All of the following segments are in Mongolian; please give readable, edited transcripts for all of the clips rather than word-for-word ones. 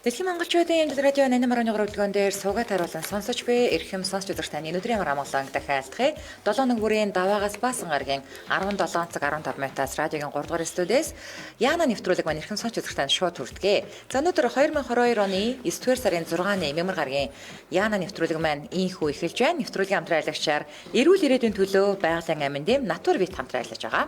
Дэлхийн монголчуудын эмнэлэг радио 88.3 өдгөн дээр суугаад харуулan сонсож буй эрхэм сонсч үзэгч таны өнөөдрийн амар амгалан дахиад айлтгая. 7 нэг бүрийн даваагаас баасан гарагийн 17 цаг 15 минутаас радиогийн 3 дугаар студиэс Яна нэвтрүүлэг маань эрхэм сонсч үзэгч танд шууд хүрдэгэ. За өнөөдөр 2022 оны 9 дугаар сарын 6-ны мямар гарагийн Яна нэвтрүүлэг маань ийхүү эхэлж байна. Нэвтрүүлгийн хамтран ажиллагчаар эрүүл ирээдүйн төлөө байгалийн амин дэм Натур бит хамтран ажиллаж байгаа.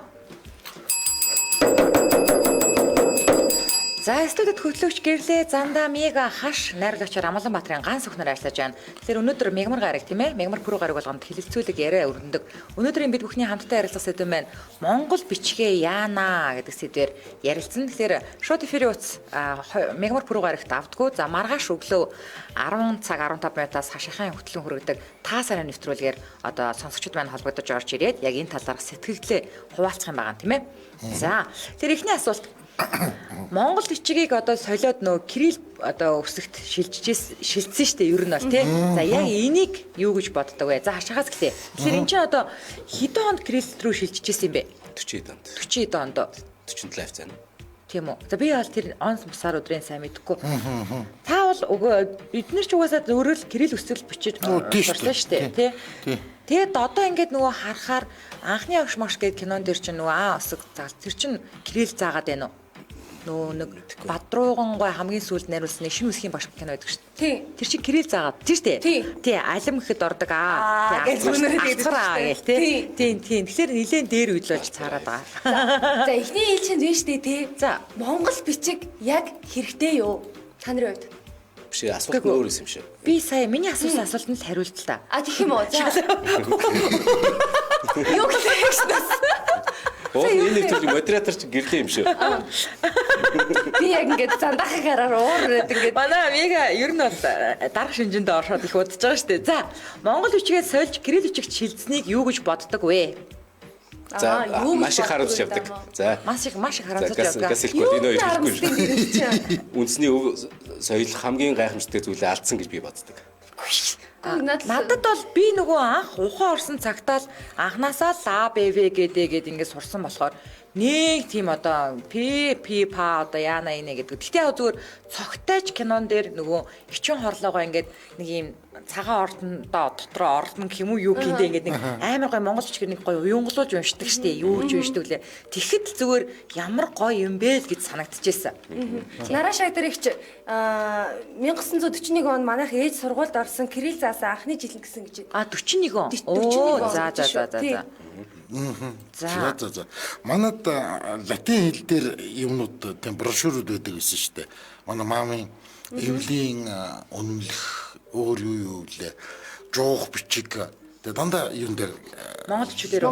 За студид хөтлөгч гэрлээ зандаа мега хаш найруулагчаар Амгалан Баатрын ганц өхнөр ажиллаж байна. Тэгэхээр өнөөдөр мегмар гараг тийм ээ мегмар пүрэв гараг болгонд хэлэлцүүлэг яриа өрнөдөг. Өнөөдрийн бид бүхний хамтдаа ярилцах сэдэв маань Монгол бичгээ яана гэдэг сэдвээр ярилцсан. Тэгэхээр шууд эфирийн утас мегмар пүрэв гарагт авдггүй. За маргааш өглөө 10 цаг 15 минутаас хашийнхаа хөтлөн хүргэдэг та сарын нэвтрүүлгээр одоо сонсогчид маань холбогдож орж ирээд яг энэ талаарх сэтгэгдлээ хуваалцах юм байгаа юм тийм ээ. За тэр эхний асуулт Монгол бичгийг одоо солиод нөө кирилл одоо өсөгт шилжижээс шилжсэн шүү дээ ер нь бол тий. За яг энийг юу гэж боддог вэ? За хашаагаас гэлээ. Тэгэхээр эн чинь одоо хэдэн онд кирилл рүү шилжижсэн юм бэ? 40 онд. 40 онд. 47 хавцаа. Тийм үү. За би бол тэр он сар өдрийн сайн мэдэхгүй. Та бол бид нар ч угаасаа өөрөө л кирилл өсгөл бичиж сурсан шүү дээ тий. Тэгээд одоо ингээд нөгөө харахаар анхны агш магш гэдэг кинон дээр чинь нөгөө аа өсөг заал тэр чинь кирилл заагаад байна уу? Нөгөө нэг Бадруугангой хамгийн сүүлд найруулсан нэг шинэ үсгийн багш кино байдаг шүү дээ. Тэр чинь кирилл заагаад тийм шүү дээ. Тий, алим гэхэд ордог аа. Гэж үнэрээ гэдэг шүү дээ. Тий. Тийм, тийм. Тэгэхээр нилээн дээр үйл болж цаарад байгаа. За эхний ээлжинд вэ шүү дээ тий. За Монгол бичиг яг хэрэгтэй юу? Та нарын хувьд. Биш асуулт нь өөр юм шиг. Би сая миний асуусан асуултанд л хариулт л та. А тэгэх юм уу? За. Юу гэсэн? Оо энэ нэвтрүүлэг модератор чи гэрлээ юм шиг. Би яг ингээд зандахыг хараар уур ирээд ингээд манай мега ер нь бол дарга шинжиндээ оршоод их удаж байгаа шүү дээ. За Монгол бичгээ сольж кирилл бичигт шилжсэнийг юу гэж боддог вэ? За маш их харамсаж явдаг. За маш их харамсаж явдаг. Газ хэлэхгүй энэ хоёр хэлэхгүй. Үндэсний өв соёл хамгийн гайхамшигтай зүйлээ алдсан гэж би боддог. Надад бол би нөгөө анх ухаан орсон цагтаа л анханасаа л А Б В Г Д гэд ингээд сурсан болохоор нэг тийм одоо П П Па одоо яана инэ гэдэг. Гэтэ яг зүгээр цогтойч кинон дээр нөгөө ичин хорлоогоо ингээд нэг юм цагаан ордондоо дотроо ордон гэх юм уу юу гиндэ ингээд нэг амар гой монгол бичгээр нэг гой уянгалуулж уншдаг штэ юу ч уншдаг лээ. Тэгэхэд л зүгээр ямар гоё юм бэ л гэж санагдчихсэн. Нараа шаг дээр их 1941 онд манайх ээж сургуульд орсон кирилл заасан анхны жил гэсэн гэж. А 41 он. Оо за за за за. За за за. Манад латин хэл дээр юмнууд тийм брошюрууд байдаг гэсэн шүү дээ. Манай маамын эвлийн үнэмлэх өөр юу юу лээ. Жуух бичиг. Тэгээ дандаа юм дээр монгол бичгээр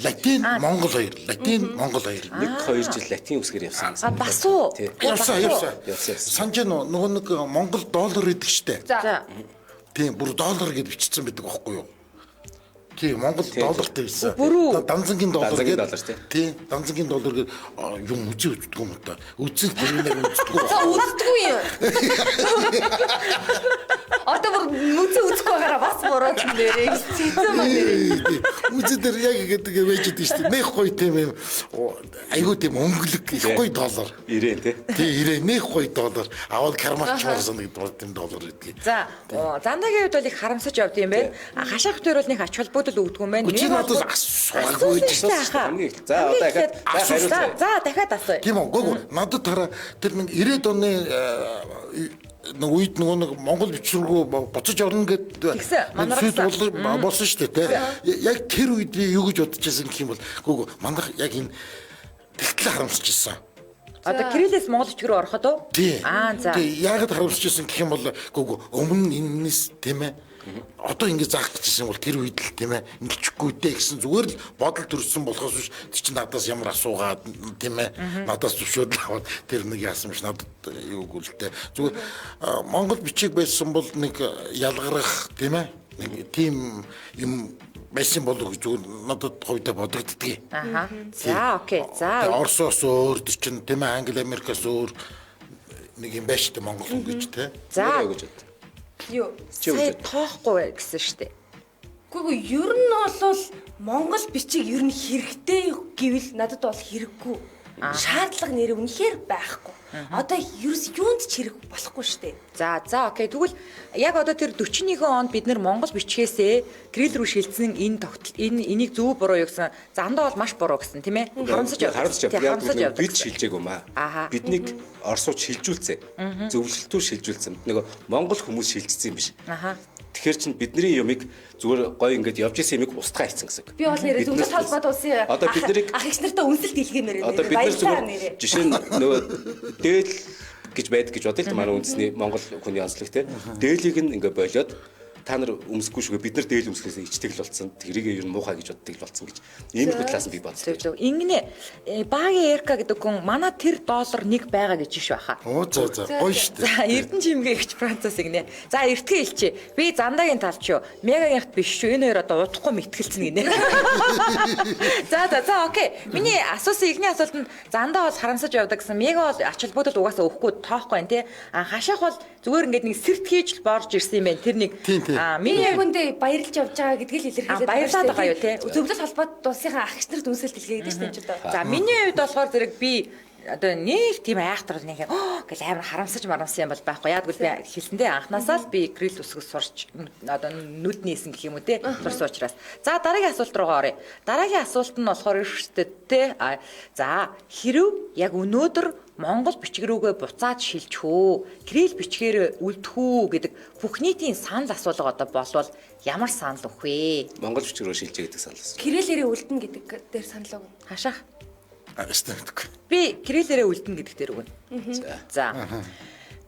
латин монгол хоёр, латин монгол хоёр. 1-2 жил латин үсгээр явсан. А бас уу? Явсан. Санаж нөгөө нэг монгол доллар гэдэг штэ. За. Тийм бүр доллар гэд бичсэн байдаг байхгүй юу? Тийм Монгол доллартай байсан. Данзангийн доллар гэдэг. Тийм данзангийн доллар гэдэг юм үзээ үздэг юм та. Үзсэн тэрнийг үздэг. За үздэггүй юм. Одоо бүр мүзээ үзэхгүй байгаараа бас буруу юм дээрээ. Цэцэн маа дээрээ. Үзээ дээр яг гэдэг байж идэв шүү дээ. Нэх гоё тийм юм айгуу тийм өнгөлөг их гоё доллар. Ирээн тий. Тий ирээн нэх гоё доллар. Аваад кармач марсан гэдэг тийм доллар гэдгийг. За зандагийн хувьд бол их харамсаж явд юм байна. Хашаах төр бол нэг ач холбогдол өгдөг юм байна. Чи надад асуугаагүй хамгийн их. За одоо дахиад хариулъя. За дахиад асууя. Тийм үү. Гүг надад хараа тэр нэг 90-ад оны нэг үед нөгөө нэг монгол бичвэргүү буцаж орно гэдэг сүйд болсон шүү дээ тий. Яг тэр үед би юу гэж бодож байсан гэх юм бол гүг манайх яг энэ тэгтэл харамсаж ирсэн. Одоо кириллээс монгол бичиг рүү ороход уу? Аа за. Тий яагаад харамсаж ирсэн гэх юм бол гүг өмнө энэс тийм ээ одоо ингэ заах гэжсэн бол тэр үед л тийм ээ ингэчихгүй дээ гэсэн зүгээр л бодол төрсөн болохоос биш тэр чинь надаас ямар асуугаад тийм ээ надаас зөвшөөрөл аваад тэр нэг яасан биш надад юугүй л дээ зүгээр монгол бичиг байсан бол нэг ялгарах тийм ээ нэг тийм юм байсан болов гэж зүгээр надад хувьдаа бодогддгийг. Аха. За окей. За Оросоос өөр тэр чинь тийм ээ Англи Америкаас өөр нэг юм байж тээ монгол хүн гэж тийм. За гэж бод. Юу? Сая тоохгүй гэсэн шүү дээ. Үгүй ер нь бол монгол бичиг ер нь хэрэгтэй гэвэл надад бол хэрэггүй. Шаардлага нэр үнэхээр байхгүй. Одоо ерөөс юунд ч хэрэг болохгүй штэ. За за окей. Тэгвэл яг одоо тэр 41 онд бид нэр Монгол бичгээсээ кирилл рүү шилжсэн энэ тогтол энэ энийг зөв буруу юу гэсэн зандаа бол маш буруу гэсэн тийм ээ. Харамсаж явдаг. Харамсаж явдаг. Бид шилжээг юм аа. Биднийг Оросууд шилжүүлсэн. Зөвлөлтөөр шилжүүлсэн. Нөгөө Монгол хүмүүс шилжсэн юм биш. Аха. Тэгэхээр чин бидний юмыг зүгээр гоё ингээд явж исэн юмыг устгаа хийцэн гэсэн. Би бол нэрээ зөвлөлт холбоот улсын одоо биднийг ах эгч нартай үнсэлт илгээмээр нэрээ. Одоо бид нар зүгээр жишээ нь нөгөө дээл гэж байдаг гэж бодъё л манай үндэсний Монгол хүний онцлог те. Дээлийг нь ингээд болиод та нар өмсөхгүй шүгэ бид нар дээл өмсөхөөс ичдэг л болсон. Тэрийг ер нь муухай гэж боддог л болсон гэж. Иймэрхүү талаас нь би бодсон. Зөв зөв. Ингэнэ Багийн Эрка гэдэг хүн манай тэр доллар нэг байгаа гэж иш баха. Оо за за гоё шүү дээ. За Эрдэнэ чимгээ ихч Францаас ингэнэ. За эртгээ хэлчихье. Би зандагийн талч юу. Мегагийнхт биш шүү. Энэ хоёр одоо удахгүй мэтгэлцэн гинэ. За за за окей. Миний асуусан эхний асуултанд зандаа бол харамсаж явдаг гэсэн. Мега бол ач холбогдол угаасаа өгөхгүй тоохгүй байна тий. А хашаах бол зүгээр ингээд нэг сэрт хийж л борж ирсэн юм байна. Тэр нэг миний яг үндэ баярлж явж байгаа гэдгийг л илэрхийлээд баярлаад байгаа юу те. Зөвлөл холбоот улсынхаа ах эгч нарт үнсэлт илгээдэг шүү дээ энэ. За миний хувьд болохоор зэрэг би одоо нэг тийм айхтар нэг гэл амар харамсаж марамсан юм бол байхгүй. Яг гэвэл би хэлсэндээ анханасаа л би грил үсгэж сурч одоо нүд нээсэн гэх юм уу те сурсан учраас. За дараагийн асуулт руугаа оръё. Дараагийн асуулт нь болохоор шүү дээ те. За хэрв яг өнөөдөр Монгол бичиг рүүгээ буцаад шилжих үү, кирилл бичгээр үлдэх үү гэдэг бүх нийтийн санал асуулга одоо болвол ямар санал өгөх вэ? Монгол бичиг рүү шилжээ гэдэг санал асуулга. Кириллээрээ үлдэнэ гэдэг дээр санал өгнө. Хашаах. Агааштай мэдгүй. Би кириллээрээ үлдэнэ гэдэг дээр өгнө. За.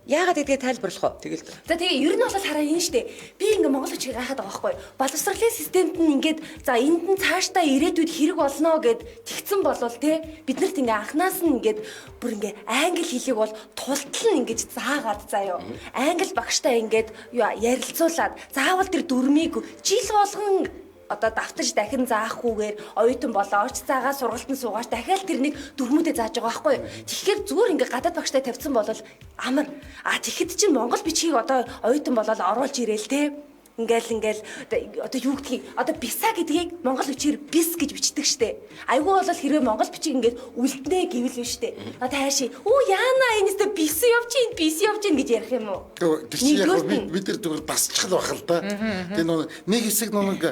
Яагаад гэдгээ тайлбарлах уу? Тэгэл та. За тэгээ ер нь бол хараа энэ штэ. Би ингээ монгол бичгийг гайхаад байгаа байхгүй. Боловсролын системд нь ингээд за энд нь цаашдаа ирээдүйд хэрэг болно гэд тэгсэн болвол те биднэрт ингээ анханаас нь ингээд бүр ингээ англи хэлийг бол тултал нь ингэж заагаад заяо. Англи багштай ингээд ярилцуулаад заавал тэр дүрмийг жил болгон одоо давтаж дахин заахгүйгээр оюутан болоо оч заагаа сургалтанд суугаач дахиад тэрнийг дүрмүүдээ зааж байгаа байхгүй юу. Тэгэхээр зүгээр ингээ гадаад багштай тавьсан бол амар. А тэгэхэд чинь монгол бичгийг одоо оюутан болоод оруулж ирээл те. Ингээл одоо юу гэдгийг одоо биса гэдгийг монгол бичгээр бис гэж бичдэг штэ. Айгүй бол хэрвээ монгол бичиг ингээд үлднэ гэвэл биш штэ. Одоо хайши үү яана энэстэй бис явж ийн бис явж ийн гэж ярих юм уу? Тэр чинь яг бид нар зүгээр дасчихл байх л да. Тэр нэг хэсэг нэг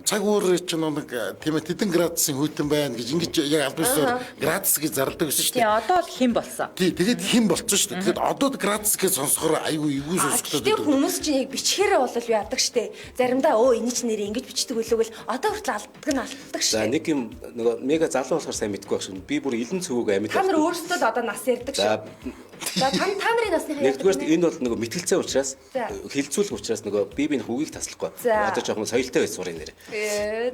цаг үеэр чинь нэг тийм ээ тэдэн градусын хүйтэн байна гэж ингэж яг аль бисээр градус гэж зарладаг гэсэн штэ. Тийм одоо бол хэн болсон. Тий тэгээд хэн болцсон штэ. Тэгээд одоо градус гэж сонсохоор айгүй эвгүй сонсогдоод. Тэр хүмүүс чинь яг бичгээр бол яадаг штэ. Заримдаа өө энэ ч нэрээ ингэж бичдэг үлээ гэл одоо хүртэл алддаг нь алддаг штэ. За нэг юм нөгөө мега залуу болохоор сайн мэдгүй байх шин. Би бүр илэн цөвөг амьд. Та нар өөрсдөө л одоо нас ярьдаг шүү. За та нарын насныхаа ярьдаг. Нэгдүгээрт энэ бол нөгөө мэтгэлцээ учраас хилцүүлэх учраас нөгөө би биенийх үгийг таслахгүй. Одоо жоохон соёлтой байж сурын нэр.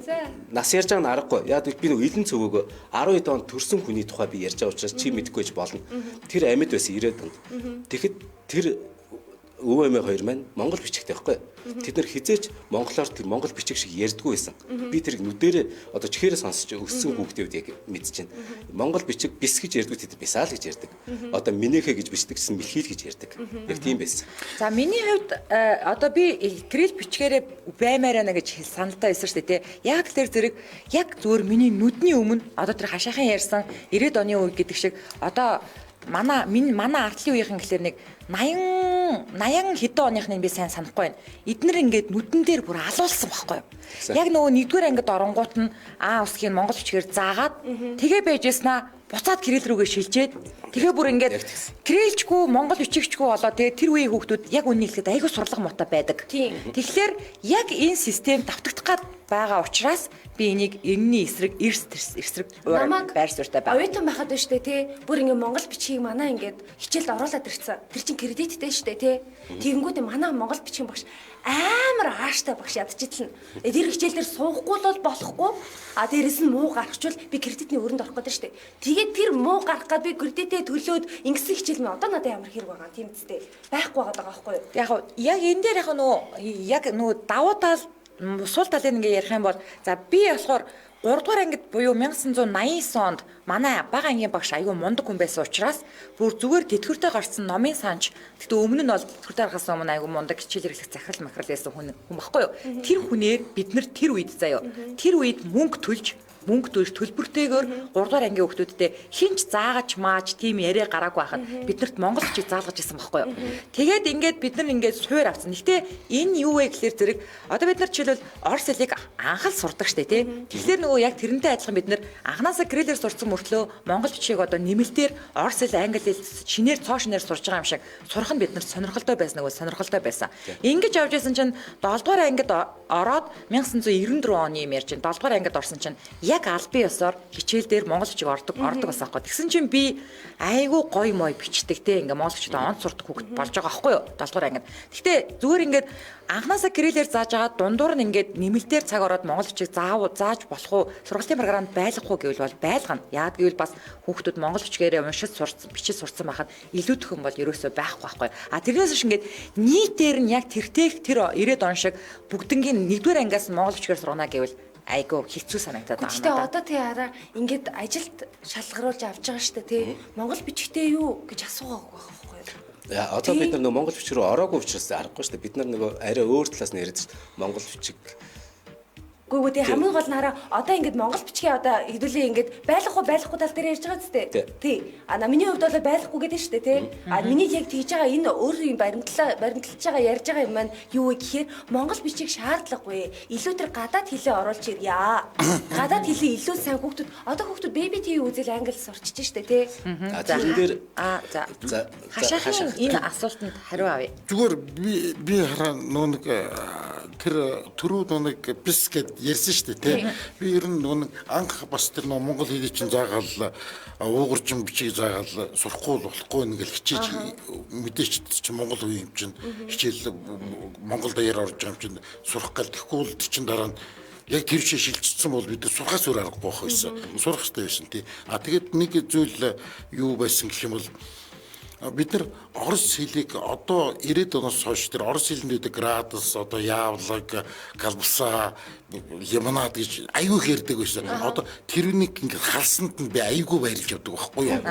За. Нас ярьж байгаа нь аргагүй. Яг би нөгөө илэн цөвөг 12 онд төрсэн хүний тухай би ярьж байгаа учраас чи мэдгүй байж болно. Тэр амьд байсан 90-ад онд. Тэгэхэд тэр өвөө эмээ хоёр маань монгол бичигтэй байхгүй. Тэд нар хизээч монголоор тэр монгол бичиг шиг ярьдгүй байсан. Би тэрийг нүдэрээ одоо чихээрээ сонсч өссөн хүүхдүүд яг мэдэж байна. Монгол бичиг бис гэж ярьдгүй, тэд бисаал гэж ярьдаг. Одоо минэхэ гэж бичдэг гэсэн мэлхийл гэж ярьдаг. Яг тийм байсан. За миний хувьд одоо би кирилл бичгээрээ баймаар байна гэж саналтай байсан шүү дээ. Яг тэр зэрэг яг зүгээр миний нүдний өмнө одоо тэр хашаахын ярьсан 90-ад оны үе гэдэг шиг одоо манай артлын үеийнхэн гэхлээр нэг 80 хэдэн оныхныг би сайн санахгүй байна. Эднэр ингээд нүдэн дээр бүр алуулсан байхгүй юу? Яг нөгөө нэгдүгээр ангид оронгууд нь А үсгийг монгол бичгээр заагаад тэгээ байжсэн аа буцаад кирилл рүүгээ шилжээд тэгээ бүр ингээд кириллчгүй монгол бичигчгүй болоо тэгээ тэр үеийн хүүхдүүд яг үннийг хэлэхэд айгүй сурлага муутай байдаг. Тэгэхээр яг энэ систем давтагдах гад байгаа учраас би энийг энэний эсрэг эрс эсрэг байр суурьтай байна. Оюутан байхад байна штэ тий. Бүр ингээд монгол бичгийг манай ингээд хичээлд оруулаад ирсэн. Тэр чинь кредиттэй штэ тий. Тэгэнгүүтээ манай монгол бичгийн багш амар ааштай багш ядчихлаа. Тэр хичээл дээр суухгүй бол болохгүй. А дээрэс нь муу гаргачвал би кредитний өрөнд орох гэдэг штэ. Тэгээд тэр муу гарах гад би кредитээ төлөөд ингэсэн хичээл минь одоо надад ямар хэрэг байгаа тийм үстэй. Байхгүй байгаа байхгүй юу? Яг яг энэ дээр яг нөгөө яг нөгөө давуу тал сул талыг ингээ ярих юм бол за би болохоор 3 дугаар ангид буюу 1989 онд манай бага ангийн багш айгүй мундаг хүн байсан учраас бүр зүгээр тэтгэвртэй гарсан номын санч. Гэтэ өмнө нь бол тэтгэвртэй гаргасан өмнө айгүй мундаг хичээл хэрэглэх захирал махрал байсан хүн баггүй юу. Тэр хүнээр бид нар тэр үед заяо. Тэр үед мөнгө төлж Мөнгө төлж төлбөртэйгээр 3 дугаар ангийн хүүхдүүдтэй хинч заагаж мааж тийм яриа гараагүй байхад биднэрт монгол бичиг заалгаж исэн байхгүй юу. Тэгээд ингээд бид нар ингээд суур авсан. Гэхдээ энэ юу вэ гэхлээр зэрэг одоо бид нар жишээлбэл орос хэлийг анх л сурдаг штэ тий. Тэгэхээр нөгөө яг тэрнтэй адилхан бид нар анханасаа кириллээр сурцсан мөртлөө монгол бичгийг одоо нэмэлтээр орос хэл, англи хэл шинээр цоо шинээр сурж байгаа юм шиг сурах нь бид нарт сонирхолтой байсан нөгөө сонирхолтой байсан. Ингэж явж исэн чинь 7 дугаар ангид ороод 1994 оны юм ярьж байна. 7 дугаар ангид орсон чинь яг албан ёсоор хичээл дээр монгол бичиг ордог байсан аахгүй. Тэгсэн чинь би айгүй гоё мой бичдэг те ингээ монгол бичигт онц сурдаг хүүхэд болж байгаа аахгүй юу 7 дугаар ангид. Гэхдээ зүгээр ингээд анханасаа кириллээр зааж байгаа дундуур нь ингээд нэмэлтээр цаг ороод монгол бичиг зааж болох уу, сургалтын програмд байлгах уу гэвэл бол байлгана. Яад гэвэл бас хүүхдүүд монгол бичгээрээ уншиж сурцсан, бичиж сурцсан байхад илүүдэхэн бол ерөөсөө байхгүй байхгүй. А тэрнээс биш ингээд нийтээр нь яг тэртэйх тэр 90-ад он шиг бүгднгийн 1-р ангиас монгол бичгээр сургана гэвэл айгүй хэцүү санагдаад байгаа. Гэхдээ одоо тий хараа ингээд ажилт шалгаруулж авч байгаа шүү дээ тий. Монгол бичгтэй юу гэж асуугаагүй байх байхгүй юу? Одоо бид нар нөгөө монгол бичиг рүү ороогүй учраас аргагүй шүү дээ. Бид нар нөгөө арай өөр талаас нь яриад шүү дээ. Монгол бичиг. Гүгүү тий хамгийн гол нь хараа одоо ингээд монгол бичгээ одоо хэдүүлээ ингээд байлгахгүй тал дээр ярьж байгаа зү тий. А миний хувьд бол байлгахгүй гэдэг шүү дээ тий. А миний яг тэгж байгаа энэ өөр юм баримтлаж байгаа ярьж байгаа юм маань юу вэ гэхээр монгол бичиг шаардлагагүй. Илүү тэр гадаад хэлээ оруулж ирье. Гадаад хэлээ илүү сайн хүүхдүүд одоо хүүхдүүд baby TV үзэл англи сурчиж шүү дээ тий. А тэрэн дээр за хашаахын энэ асуултанд хариу авъя. Зүгээр би хараа нөө нэг тэр түрүү нөө нэг бис гэд ярьсан шүү дээ тий. Би ер нь нөгөө анх бас тэр нөгөө монгол хэлийг чинь заагаал уугурчин бичиг заагаал сурахгүй болохгүй ингээл хичээж мэдээч чинь монгол үе юм чинь хичээл монгол даяар орж байгаа юм чинь сурах гал тэгэхгүй бол чинь дараа нь яг тэр шиг шилжчихсэн бол бид сурахаас өөр аргагүй байх байсан. Сурах хэрэгтэй байсан тий. А тэгээд нэг зүйл юу байсан гэх юм бол бид нар орос хэлийг одоо 90-ад оноос хойш тэр орос хэлэнд байдаг градус, одоо яавлаг, колбаса, лимонад гэж айгүй их ярьдаг байсан. Одоо тэрнийг ингээд халсанд нь би айгүй баярлж явдаг байхгүй юу?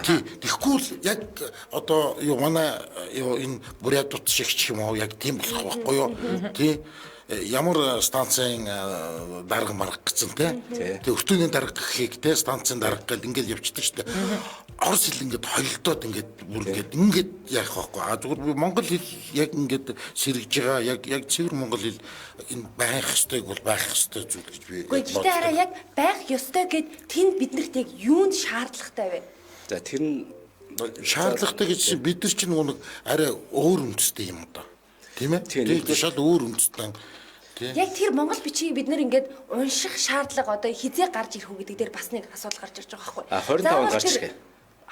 Тий. Тэгэхгүй л яг одоо юу манай юу энэ бурятууд шиг ч юм уу яг тийм болох байхгүй юу? Тий. Ямар станцын дарга марга гэсэн тий. Тэгээ өртөөний дарга гэхийг тий станцын дарга гэл ингээл явчихдаг шүү дээ. Орос хэл ингээд холилдоод ингээд бүр ингээд яах байхгүй. А зүгээр би монгол хэл яг ингээд сэргэж байгаа яг цэвэр монгол хэл энэ байх ёстойг бол байх ёстой зүйл гэж би. Үгүй гэхдээ хараа яг байх ёстой гэд тэнд биднэрт яг юунд шаардлагатай вэ? За тэр нь шаардлагатай гэж бид нар чинь нэг арай өөр үндэстэй юм одоо. Тийм ээ? Тийм шал өөр үндэстэй. Яг тэр монгол бичгийг бид нэр ингээд унших шаардлага одоо хизээ гарч ирэх үү гэдэг дээр бас нэг асуудал гарч ирж байгаа байхгүй. 25 онд гарч ирэх.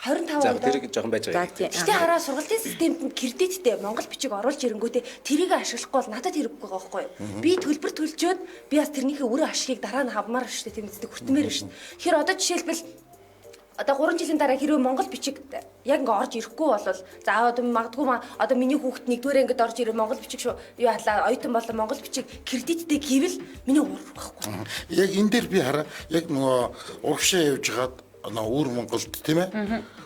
25 онд. За тэр жоохон байж байгаа. Гэхдээ хараа сургалтын системд нь кредиттэй монгол бичиг оруулж ирэнгүүтээ тэрийг ашиглахгүй бол надад хэрэггүй байгаа байхгүй юу? Би төлбөр төлжөөд би бас тэрнийхээ өрөө ашигыг дараа нь авмаар шүү дээ, тийм үстэй хүртмээр шүү дээ. Тэгэхээр одоо жишээлбэл одоо 3 жилийн дараа хэрвээ монгол бичиг яг ингээ орж ирэхгүй бол за одоо магадгүй одоо миний хүүхэд нэгдүгээр ангид орж ирээ монгол бичиг юу халаа оюутан болон монгол бичиг кредиттэй гэвэл миний уурах байхгүй. Яг энэ дээр би хараа яг нөгөө урагшаа явж хагаад нөгөө өвөр Монголд тийм ээ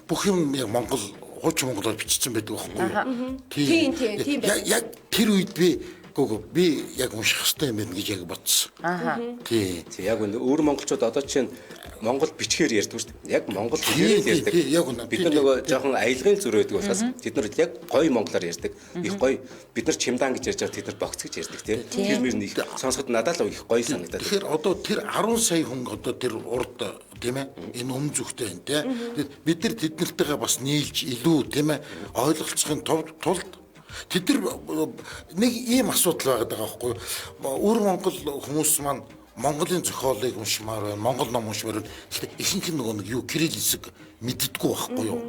бүх юм яг монгол хуучин монголоор бичсэн байдаг байхгүй юу? Тийм тийм тийм. Яг тэр үед би Гүг би яг унших хэрэгтэй юм байна гэж яг бодсон. Аа. Тий. Яг үнэ өвөр монголчууд одоо чинь монгол бичгээр ярьдаг шүү дээ. Яг монгол хэлээр ярьдаг. Яг үнэ. Бид нар нөгөө жоохон аялгын зүр байдаг болохоос тэд нар яг гоё монголоор ярьдаг. Их гоё. Бид нар чимдаан гэж ярьж байгаа тэд нар богц гэж ярьдаг тийм. Тэр мөр нэг сонсоход надад л их гоё санагдаад. Тэгэхээр одоо тэр 10 сая хүн одоо тэр урд тийм ээ энэ өмнө зүгтэй байна тийм. Бид нар тэднэртэйгээ бас нийлж илүү тийм ээ ойлголцохын тулд тэд нар нэг ийм асуудал байгаад байгаа байхгүй юу? Өвөр Монгол хүмүүс маань Монголын зохиолыг уншмаар байна, Монгол ном уншмаар байна. Гэхдээ ихэнх нь нөгөө нэг юу кирилл хэсэг мэддэггүй байхгүй юу?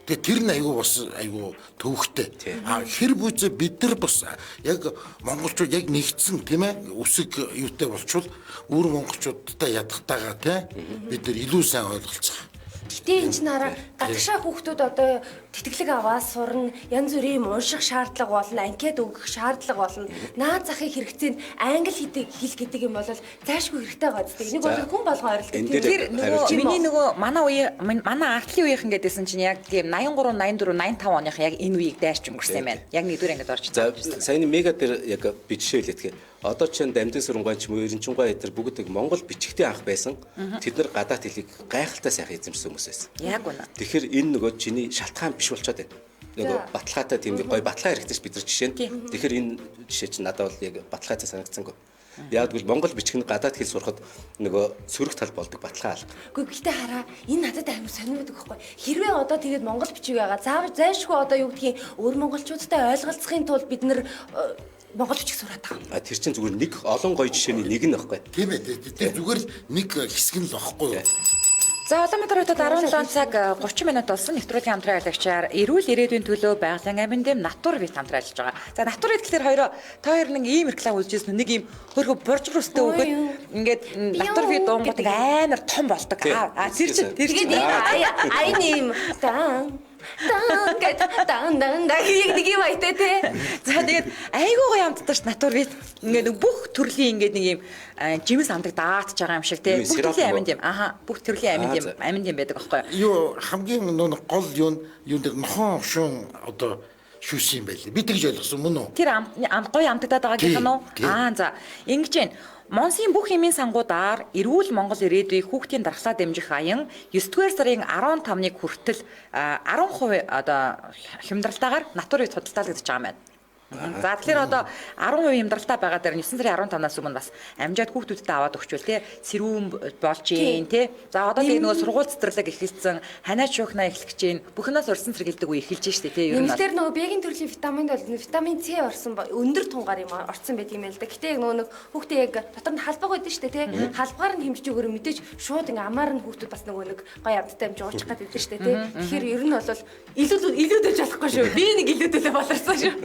Тэгээ тэр нь айгүй бас айгүй төвөгтэй. А хэр бүзээ бид нар бас яг монголчууд яг нэгдсэн тийм ээ үсэг юутай болчвол өвөр монголчуудтай ядахтайгаа тийм бид нар илүү сайн ойлголцох. Гэтэ энэ чинь хараа гадагшаа хүүхдүүд одоо тэтгэлэг аваад сурна, янз бүрийн юм унших шаардлага болно, анкет өгөх шаардлага болно. Наад захын хэрэгцээнд англи хэл гэдэг юм бол зайшгүй хэрэгтэй байгаа зү. Энийг бол хүн болгон ойлгодог. Тэр нөгөө миний нөгөө манай үе манай артлын үеийнхэн гэдээсэн чинь яг тийм 83, 84, 85 оных яг энэ үеийг дайрч өнгөрсөн юм байна. Яг нэгдүгээр ангид орж. За саяны мега дээр яг би жишээ хэлэхдээ Одоо чинь Дамдын Сүрэнгуй ч юм уу Эренчингуй энэ төр бүгд нэг Монгол бичгтээ анх байсан. Тэд нар гадаад хэлийг гайхалтай сайхан эзэмшсэн хүмүүс байсан. Яг үнэ. Тэгэхээр энэ нөгөө чиний шалтгаан биш болчиход байна. Нөгөө баталгаатай тийм нэг гой баталгаа хэрэгтэй ш бид нар жишээ нь. Тэгэхээр энэ жишээ чинь надад бол яг баталгаатай санагдсангүй. Яг гэвэл монгол бичиг нь гадаад хэл сурахад нөгөө сөрөг тал болдог баталгаа алга. Үгүй гэхдээ хараа энэ надад амар сонир байдаг байхгүй. Хэрвээ одоо тэгээд монгол бичиг байгаа. Заавал зайлшгүй одоо юу гэдгийг өөр монголчуудтай ойлголцохын тулд бид нэр монгол бичиг сураад байгаа. А тэр чинь зүгээр нэг олон гоё жишээний нэг нь байхгүй. Тийм ээ. Тэр зүгээр л нэг хэсэг нь л багхгүй юу? За, Улаанбаатар хотод 17 цаг 30 минут болсон. Нэвтрүүлгийн хамтран ажиллагчаар эрүүл ирээдүйн төлөө байгалийн амин дэм Натур Вит хамтран ажиллаж байгаа. За, Натур Вит гэхэлэр хоёроо та хоёр нэг ийм реклам үзчихсэн нэг ийм хөрхө буржгар өстэй өгöd ингээд Натур Вит уунгууд нэг амар том болдог. А тэр чинь тэр чинь Тэгээд аян ийм дан дан гэт дан дан дан яг нэг юм аятай те. За, тэгээд айгүй гоё амттай ш Натур Вит. Ингээд нэг бүх төрлийн ингээд нэг ийм жимс амтаг даатж байгаа юм шиг те. Юу, Бүх сироп төрлийн юм уу? амин дэм. Аха, бүх төрлийн амин дэм, амин дэм байдаг аахгүй юу? Юу хамгийн нөө гол юу юу дээр нохоон шун одоо шүүс юм байлээ. Би тэгж ойлгосон мөн үү? Тэр ам гоё амтагдаад байгаа гэх нь үү? Тийм. Аа, за. Ингэж байна. Монсын бүх эмийн сангуудаар эрүүл Монгол ирээдүйг хүүхдийн дархлаа дэмжих аян 9-р сарын 15-ыг хүртэл 10% одоо хямдралтайгаар Натур Вит худалдаалагдаж байгаа юм байна. За, тэгэхээр одоо 10% хямдралтай байгаа дээр 9 сарын 15-наас өмнө бас амжаад хүүхдүүдтэй аваад өгчвөл те сэрүүн болж гин те. За, одоо тэгээ нөгөө сургууль цэцэрлэг эхэлсэн, ханиад шуухнаа эхлэх гэж гин. Бүхнээс урьдсан сэргийлдэг үе эхэлж штэ те ер нь. бол. Нэмэлтээр нөгөө Б-гийн төрлийн витаминд бол витамин С орсон өндөр тунгаар юм орсон байдаг юм байна л да. Гэтэ яг нөгөө нэг хүүхдээ яг дотор нь халбаг байдаг шүү дээ тий. Халбгаар нь хэмжиж өгөөрэ мэдээж шууд ингээ амаар нь хүүхдүүд бас нөгөө нэг гоё амттай юм чи уучих гээд байдаг шүү дээ тий. Тэгэхээр ер нь бол илүү илүү дэж болохгүй шүү. Би нэг илүү төлөө болорсон шүү.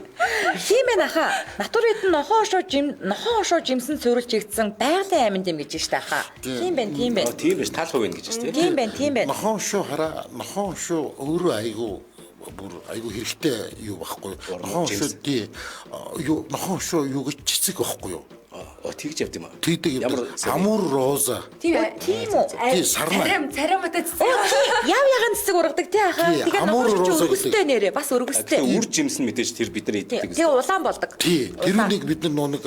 Тийм ээ наха. Натур Вит нь нохоо шуу жим нохоо шуу жимсэн цөөрөлж игдсэн байгалийн амин дэм гэж штэ хаа. Тийм байна, тийм байна. Тийм биш тал хувь гэж шүү дээ. Тийм байна, тийм байна. Нохоон шуу хараа нохоон шуу өөрөө айгүй бүр айгүй хэрэгтэй юу байхгүй юу? Нохоон шуу жимс. тий юу нохоон шуу юу гэж цэцэг байхгүй юу? Тэгж явд юм аа. Тэгдэг юм. Ямар Амур роза. Тийм ээ. Тийм үү? Тий, сарнай. Царим царимтай цэцэг. Яв яган цэцэг ургадаг тий хаа. Тий, Тэгээ амур нохоо шуу роза өргөстэй нэрээ бас өргөстэй. Тэгэхээр үр жимс нь мэдээж тэр бид нар иддэг. Тэгээ улаан болдог. Тий, тэрнийг бид нар нөө нэг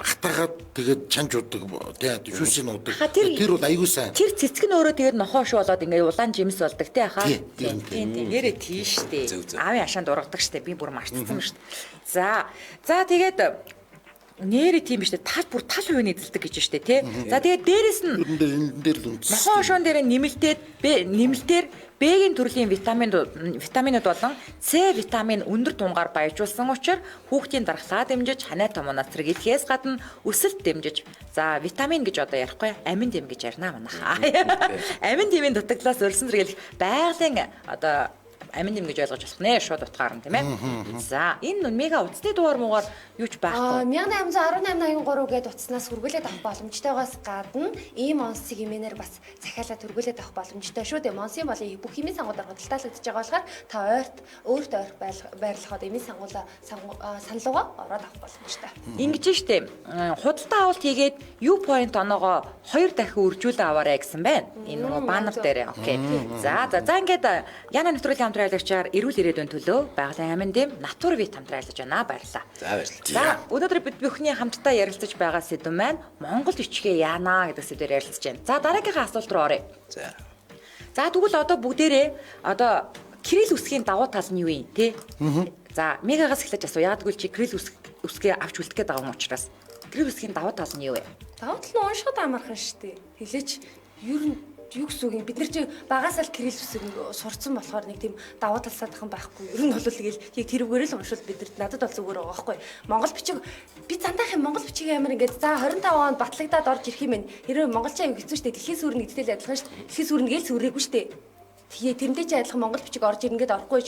хатаагаад тэгээд чанж удаг, тий, шүүсийг нуудаг. Ха, тэр- Тэр бол айгүй сайн. Тэр цэцэг нь өөрөө тэгээд нохоо шуу болоод ингээд улаан жимс болдог тий хаа. Тий, Тийм тийм, тийм. Нэрээ тий штэ. Зөв, зөв. Аавын ашаанд ургадаг штэ. Би бүр мартсан штэ. За. За, тэгээд нэрээ тийм биш үү? Тал бүр тал хувийн эзэлдэг гэж штэ тий. За, тэгээд дээрэс нь Энэ дээр энэ дээр л үндсэн. Нохоо шуун дээр нэмэлтээд Б нэмэлтээр Б-гийн төрлийн витаминууд болон С витамин өндөр тунгаар баяжуулсан учраас хүүхдийн дархлаа дэмжиж, ханиа томоноос сэргийлэхээс гадна өсөлт дэмжиж. За, витамин гэж одоо ярихгүй, амин дэм гэж ярина манайхаа. Амин дэмийн дутагдлаас урьдчилан сэргийлэх байгалийн одоо амин дэм гэж ойлгож болох нэ шууд утгаар нь тийм ээ. За, энэ мега утасны дугаар муугаар юу ч байхгүй. 1818 83 гээд утаснаас хүргүүлээд авах боломжтойгоос гадна ийм онсыг имэнээр бас захиалаад хүргүүлээд авах боломжтой шүү дээ. Монсын болон бүх химийн сангуудаар худалдаалагдаж байгаа болохоор та ойрт өөрт ойрох байрлахад эмийн сангуулаа саналуугаа ороод авах боломжтой. Ингэж штэ. Худалдаа авалт хийгээд U point оноогоо 2 дахин үржүүлэн аваарай гэсэн байна. Энэ нөгөө баннер дээр. Окей. За за за ингээд Яна нэвтрүүлгийн хамтран ажиллагчаар эрүүл ирээдүйн төлөө байгалийн амин дэм Натур Вит хамтран ажиллаж байна. Баярлалаа. За, баярлалаа. За, өнөөдөр бид бүхний хамтдаа ярилцаж байгаа сэдв маань Монгол ичгээ яанаа гэдэг сэдвээр ярилцаж байна. За, дараагийнхаа асуулт руу оръё. За. За, тэгвэл одоо бүгдээрээ одоо кирилл үсгийн давуу тал нь юу юм те? За, мегагаас эхлэж асуу. Яг тэгвэл чи кирилл үсгээ авч үлдэх гээд байгаа юм учраас. Кирилл үсгийн давуу тал нь юу вэ? Давуу тал нь уншихад амархан шүү дээ. Хэлээч ер нь юу гэсэн үг юм? Бид нар чи багасаа л кирилл үсэг сурцсан болохоор нэг тийм давуу тал садахан байхгүй. Ер нь бол тэгэл яг тэрүүгээр л уншвал бид нар надад бол зүгээр байгаа байхгүй. Монгол бичиг би зандаах юм Монгол бичиг амар ингээд за 25 онд батлагдаад орж ирэх юм байна. Хэрвээ монголчаа юу хэцүү шүү дээ. Дэлхийн сүрнэ гэдэгтэй л адилхан шүү дээ. Дэлхийн сүрнэ гээл сүрээгүй шүү дээ. Тэгээ тэрнтэй чи адилхан монгол бичиг орж ирнгээд орохгүй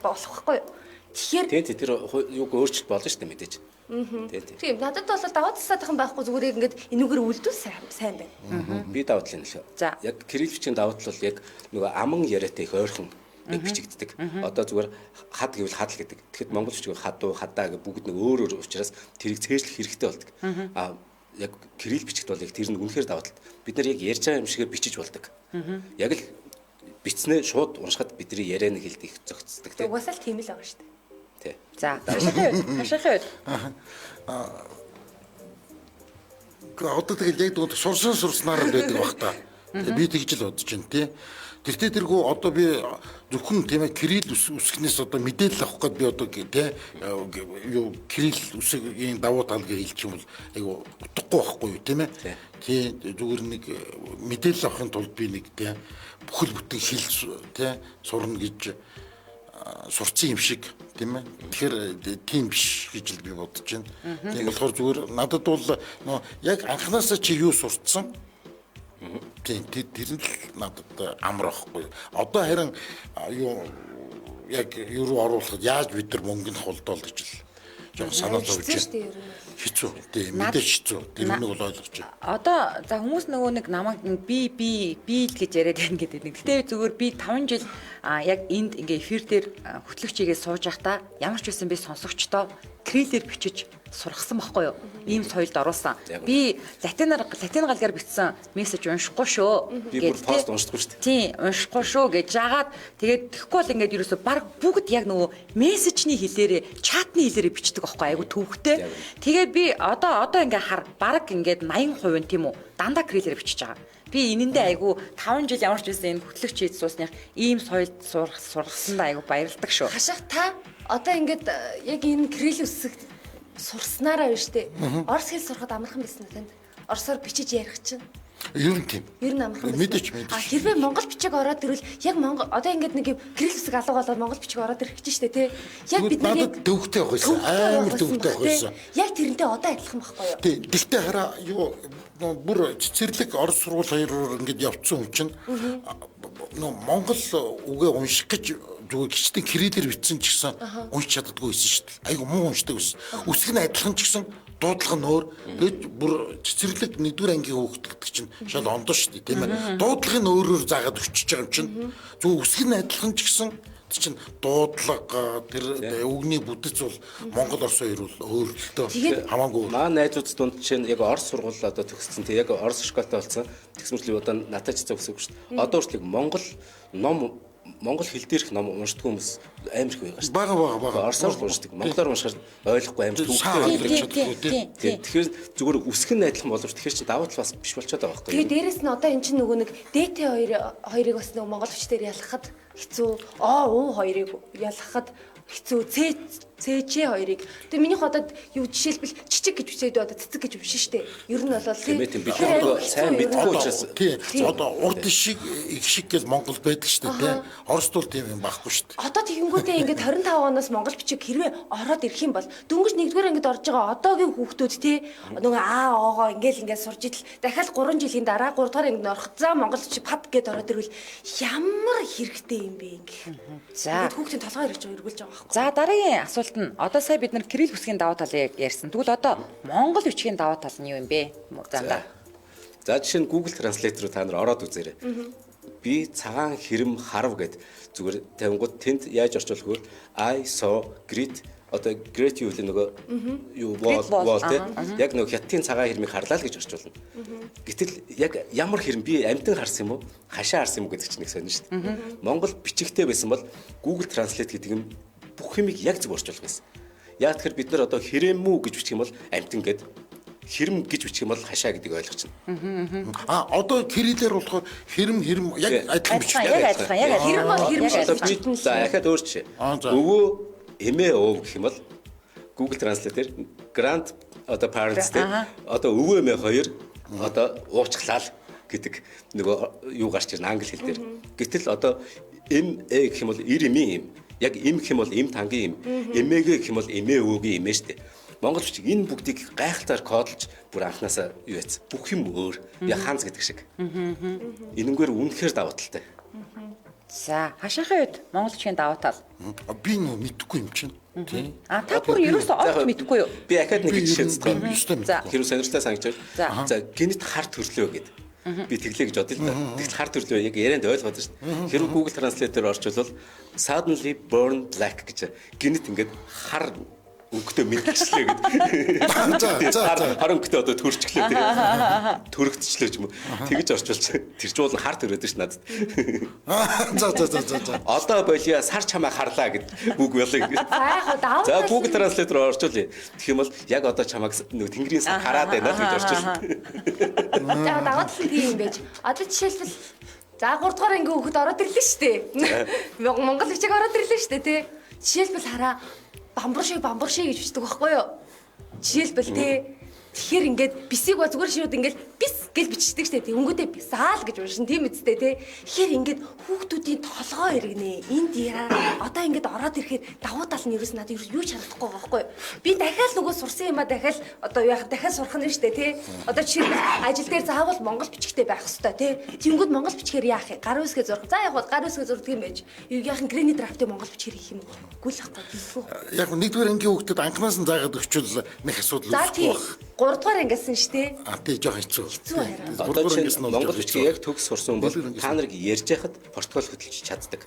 болох байхгүй юу? Тэгэхээр Тийм тийм тэр юуг өөрчлөлт болно шүү дээ мэдээж. Тийм тийм. тийм надад бол давуу тал садахан байхгүй зүгээр яг ингээд энүүгээр үлдвэл сайн байна. Би давуу талын нөлөө. За. Яг кирилл бичгийн давуу тал бол яг нөгөө аман яриатай их ойрхон яг бичигддэг. Одоо зүгээр хад гэвэл хадл гэдэг. Тэгэхэд монгол бичиг хадуу, хадаа гэх бүгд нэг өөр өөр учраас тэрийг цээжлэх хэрэгтэй болдог. А яг кирилл бичигт бол яг тэр нь үнэхээр давуу тал. Бид нар яг ярьж байгаа юм шигээр бичиж болдог. Яг л бичснээ шууд уншихад бидний ярианы хэлд их зохицдог тийм. Угаасаа л тийм л байгаа шүү дээ. Тий. За, хашаахын үед, хашаахын үед. Одоо тэгэл яг тэгвэл сурсан сурснаар л байдаг бах та. Би тэгж л бодож байна тий. Тэртээ тэргүй одоо би зөвхөн тийм ээ кирилл үсгнээс одоо мэдээлэл авах гээд би одоо тий юу кирилл үсгийн давуу тал гэж хэлчих юм бол айгу утгагүй байхгүй юу тийм ээ. Тий зүгээр нэг мэдээлэл авахын тулд би нэг тий бүхэл бүтэн хэл тий сурна гэж сурцсан юм шиг тийм ээ. Тэгэхээр тийм биш гэж л би бодож байна. Тийм болохоор зүгээр надад бол нөө яг анханасаа чи юу сурцсан? Тийм тэр нь л надад амар байхгүй. Одоо харин юу яг юу руу оруулахад яаж бид нар мөнгөнд холдоол гэж л жоохон санаа зовж байна. Хэцүү. Тийм мэдээж хэцүү. Тэр нэг бол ойлгож байна. Одоо за хүмүүс нөгөө нэг намайг би би би л гэж яриад байна гэдэг нэг. Гэтэ зүгээр би 5 жил яг энд ингээ эфир дээр хөтлөгч хийгээ сууж байхдаа ямар ч байсан би сонсогчдоо кириллээр бичиж сургасан байхгүй юу? Ийм соёлд оруулсан. Би латинаар латин галгаар бичсэн мессеж уншихгүй шүү. Би бүр пост уншдаггүй шүү дээ. Тийм, уншихгүй шүү гэж жагаад тэгээд тэгэхгүй бол ингээд ерөөсө баг бүгд яг нөгөө мессежний хэлээрээ, чатны хэлээрээ бичдэг байхгүй айгу төвхтэй. Тэгээд би одоо ингээ хар баг ингээд 80% нь тийм үү дандаа кириллээр бичиж байгаа. Би энэндээ айгу 5 жил ямар ч байсан энэ хөтлөгч хийж суусных ийм соёлд сургасандаа айгу баярлдаг шүү. Хашаах та одоо ингээд яг энэ кирилл үсэг сурснараа биш үү? Орос хэл сурахад амархан байсан уу танд? Оросоор бичиж ярих чинь. Ер нь тийм. Ер нь амархан байсан. Мэдээч мэдээч. А хэрвээ монгол бичиг ороод ирвэл яг монгол одоо ингээд нэг юм кирилл үсэг алга болоод монгол бичиг ороод ирэх гэж штэ тий. Яг бид нар надад төвхтэй байх байсан. Амар төвхтэй байх байсан. Яг тэрнтэй одоо адилхан байхгүй юу? Тий. Тэгтээ хараа юу бүр цэцэрлэг орос сургууль хоёроор ингээд явцсан хүн чинь нөө монгол үгээ унших гэж зүгээр гिचтэн кириллээр бичсэн ч гэсэн уншиж чаддаггүй байсан шүү дээ. Айгу муу уншдаг байсан. Үсэг нь адилхан ч гэсэн дуудлага нь өөр. Тэгээд бүр цэцэрлэг нэгдүгээр ангийн хүүхэд гэдэг чинь шал ондоо шүү дээ, тийм ээ. Дуудлага нь өөрөөр заагаад өчөж байгаа юм чинь. Зүгээр үсэг нь адилхан ч гэсэн тэр чинь дуудлага тэр үгний бүтэц бол Монгол Орос хоёр бол өөр л дөө. Хамаагүй. Маа найзууд дунд чинь яг Орос сургууль одоо төгссөн тий яг Орос школтой болсон. Тэгсэн мэтлээ одоо надад ч зөвсөг шүү дээ. Одоо хүртэл Монгол ном Монгол хэл дээрх ном уншдаг хүмүүс амар их байгаа шүү дээ. Бага бага бага. Оросоор л уншдаг. Монголоор уншихаар ойлгохгүй амар төвөгтэй. Тэгэхээр зүгээр үсэг нь адилхан боловч тэгэхээр чинь давуу тал бас биш болчиход байгаа байхгүй юу? Тэгээ дээрэс нь одоо эн чинь нөгөө нэг ДТ хоёрыг бас нөгөө монгол хүчээр ялгахад хэцүү. О У хоёрыг ялгахад хэцүү. Ц ЦЧ хоёрыг. Тэгээ минийх одоо юу жишээлбэл чичиг гэж бичээд одоо цэцэг гэж уншин штэ. Ер нь бол тийм бид нөгөө сайн мэдгүй учраас тий. Одоо урд шиг их шиг гэж Монгол байдаг штэ тий. Оросд бол тийм юм байхгүй штэ. Одоо тэгэнгүүтээ ингээд 25 оноос монгол бичиг хэрвээ ороод ирэх юм бол дөнгөж нэгдүгээр ангид орж байгаа одоогийн хүүхдүүд тий нөгөө А оогоо ингээл ингээд сурж идэл дахиад 3 жилийн дараа 3 дугаар ангид ороход за монгол бичиг пад гэд ороод ирвэл ямар хэрэгтэй юм бэ ингэх. За хүүхдийн толгой ирж эргүүлж байгаа байхгүй. За дараагийн асуулт нь одоо сая бид нар кирилл үсгийн давуу талыг ярьсан. Тэгвэл одоо монгол бичгийн давуу тал нь юу юм бэ? За. За жишээ нь Google Translate руу та нар ороод үзээрэй. Би цагаан хэрэм харав гэд зүгээр тавингууд тэнд яаж орчуулах вэ? I saw great одоо great юу вэ нөгөө юу wall тий яг нөгөө хятадын цагаан хэрмийг харлаа л гэж орчуулна. Гэтэл яг ямар хэрэм би амьтан харсан юм уу? Хашаа харсан юм уу гэдэг чинь нэг сонин шүү дээ. Монгол бичигтэй байсан бол Google Translate гэдэг юм бүх юмыг яг зөв орчуулах байсан. Яг тэгэхээр бид нар одоо хэрэмүү гэж бичих юм бол амьтан гэд хэрэм гэж бичих юм бол хашаа гэдгийг ойлгочихно. А одоо кириллээр болохоор хэрэм хэрэм яг адилхан бичих. Яг адилхан яг адилхан. Хэрэм бол хэрэм шиг. За дахиад өөр жишээ. Өвөө эмээ өөв гэх юм бол Google Translate-ээр grand одоо parents те одоо өвөө эмээ хоёр одоо уучглаа л гэдэг нөгөө юу гарч ирнэ англи хэл дээр. Гэтэл одоо эм э гэх юм бол эр эмийн эм. Яг эм гэх юм бол эм тангийн эм. Эмээгээ гэх юм бол эмээ өвөөгийн эмээ штэ. Монгол бичиг энэ бүгдийг гайхалтаар кодолж бүр анханасаа юу яц. Бүх юм өөр. Яг ханз гэдэг шиг. Энэнгээр үнэхээр давуу талтай. За хашаахын үед монгол бичгийн давуу тал. Би нөө мэдэхгүй юм чинь. Тийм. А та бүр ерөөсөө олж мэдэхгүй юу? Би ахаад нэг жишээ зэтгэн. За. Хэрвээ сонирхолтой санагдаж байна. За гинэт хар төрлөө гэд. Би тэглээ гэж бодъё л да. Тэгтэл хар төрлөө яг ярианд ойлгоод байна шүү дээ. Хэрвээ Google Translate-ээр орчуулвал suddenly burn black гэж гинэт ингээд хар Өнгөтэй мэдчихлээ гэдэг. За. Хар өнгөтэй одоо төрчихлөө тийм. Төрөгдчлөө ч юм уу. Тэгэж орчуулж тэр чинь бол хар төрөөд ш надад. За. Одоо болиа сар чамаа харлаа гэд үг болыг. За яг хаа давуу. За Google Translate руу орчуулъя. Тэгэх юм бол яг одоо чамааг нэг тэнгэрийн сар хараад байна л гэж орчуул. За давуу тал нь тийм юм байж. Одоо жишээлбэл за 3 дугаар ангийн хүүхэд ороод ирлээ шүү дээ. Монгол бичиг ороод ирлээ шүү дээ тий. Жишээлбэл хараа бамбар шиг гэж бичдэг байхгүй юу? Жишээлбэл тий. Тэгэхээр ингээд бисийг ба зүгээр шууд ингээд бис гэж бичдэг штэ. Тэнгүүдээ бисаал гэж уншин тийм үсттэй тий. Тэгэхээр ингээд хүүхдүүдийн толгой иргэнэ. Энд яа одоо ингээд ороод ирэхээр давуу тал нь ерөөс надад юу ч харагдахгүй байгаа байхгүй юу? Би дахиад нөгөө сурсан юмаа дахиад одоо яах дахиад сурах нь штэ тий. Одоо жишээлбэл ажил дээр заавал монгол бичгтэй байх хэвээр тий. Тэнгүүд монгол бичгээр яах юм? Гар үсгээ зурх. За яг бол гар үсгээ зурдаг юм байж. Юу яах нь грэни драфтыг монгол бичгээр хийх юм уу? Үгүй л байхгүй. Яг нэгдүгээр ангийн хүүхдэд анхнаас нь заагаад өгчвөл нэг асуудал үүсэхгүй байх. 3 дугаар ангиасан шүү дээ. А тий жоох хэцүү. Хэцүү харин. Одоо чинь монгол бичгийг яг төгс сурсан бол та нарыг ярьж байхад португал хөдөлж чаддаг.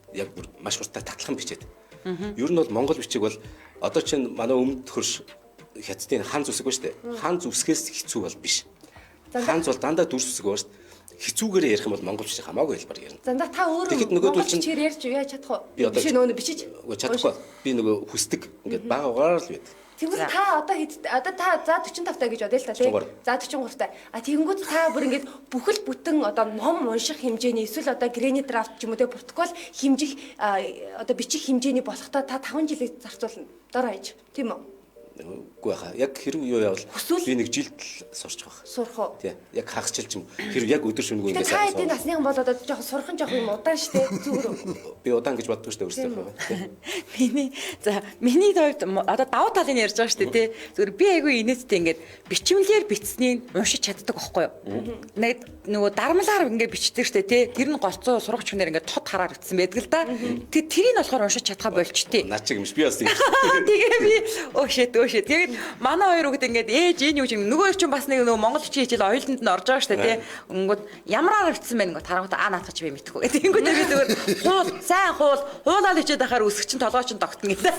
Яг бүр маш хурдтай татлхан бичээд. Ер нь бол монгол бичиг бол одоо чинь манай өмнөд хөрш хятадын хан зүсэг ба шүү дээ. Хан зүсгээс хэцүү бол биш. Хан бол дандаа дүрс үсэг ба шүү дээ. Хэцүүгээр ярих юм бол монгол бичиг хамаагүй хэлбэр ярина. Зандаа та өөрөө монгол бичгээр ярьж яаж чадах вэ? Би нөгөө бичиж чадахгүй. Би нөгөө хүсдэг. Ингээд бага угаар л байдаг. Тэгвэл та одоо хэд одоо та за 45 таа гэж бодъё л та тий. За 43 таа. А тэгэнгүүт та бүр ингээд бүхэл бүтэн одоо ном унших хэмжээний эсвэл одоо грэни драфт ч юм уу тий протокол хэмжих одоо бичих хэмжээний болохдоо та 5 жилийг зарцуулна. Дор хаяж тийм үү? Үгүй хаа. Яг хэрэг юу явал би нэг жилд л сурчих байх. Сурах уу? Тий. Яг хагасчилж юм. Хэрэг яг өдөр шөнөгүй ингээд та хэдийн насныхан бол одоо жоохон сурах нь жоохон юм удаан штэ. Зүгээр үү? Би удаан гэж боддог штэ өөрсдөө. Миний за миний хувьд одоо давуу талыг ярьж байгаа штэ тий. Зүгээр би айгүй инээдтэй ингээд бичмлэр бичснийг уншиж чаддаг байхгүй юу? Нэг нөгөө дармлаар ингээд бичдэг штэ тий. Тэр нь голцоо сурагч хүнээр ингээд тод хараар бичсэн байдаг л да. Тэг тэрийг болохоор уншиж чадхаа болчтой. Наад чиг юм биш би бас тийм. Тэгээ би өөшөө. Тэгээд манай хоёр хүүхэд ингээд ээж энэ юу юм нөгөө хоёр чинь бас нэг нөгөө монгол бичгийн хичээл оюутанд нь орж байгаа штэ тий. Өнгөт ямар арга бичсэн бэ нөгөө тарангууд аа наадах чи би мэдэхгүй. Тэнгүүтээ би зүгээр хуул сайн хуулаад бичээд байхаар үсэг чинь толгой чинь тогтно гэдэг.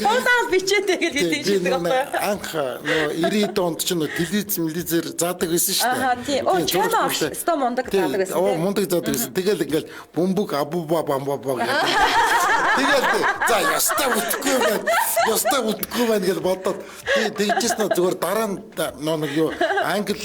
Хуулаад бичээд тэгээд гэдэг шийдэг байхгүй. Анх нөгөө 90-ад онд чинь нөгөө телевиз мэлизээр заадаг байсан шүү дээ. Аа тий. Оо чамаа өстой мундаг заадаг байсан. Оо мундаг заадаг байсан. Тэгэл ингээд бөмбөг абуба бамбаба гэдэг. Тэгэл за ястай үтгэхгүй байна. Ястай үтгэхгүй байна гэж бодоод тэгжсэн зүгээр дараа нь нэг юу англи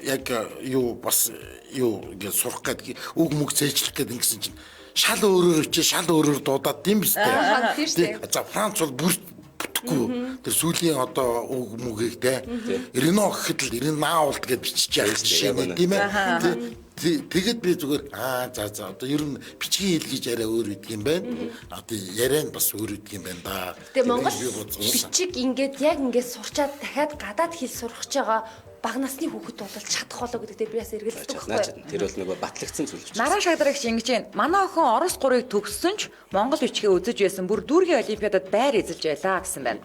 яг юу бас юу ингээд сурах гээд үг мүг цээжлэх гээд ингэсэн чинь шал өөрөөр өчөө шал өөрөөр дуудаад тийм биз дээ. За Франц бол бүр бүтэхгүй. Тэр сүүлийн одоо үг мүгийг те Рено гэхэд л Ренаулт гэж бичиж явах жишээ нэ тийм ээ. Тэгээд би зүгээр аа за за одоо ер нь бичгийн хэл гэж яриа өөр үдг юм байна. А тий яриа нь бас өөр үдг юм байна да. Тэгээ монгол бичиг ингээд яг ингээд сурчаад дахиад гадаад хэл сурах гэж байгаа бага насны хүүхэд бол чадах болоо гэдэг дээр би бас эргэлздэг байхгүй. Тэр бол нөгөө батлагдсан зүйл учраас. Нараа шагдрагч ингэж байна. Манай охин Орос 3-ыг төгссөн ч монгол бичгээ үзэж байсан. Бүр дүүргийн олимпиадад байр эзэлж байлаа гэсэн байна.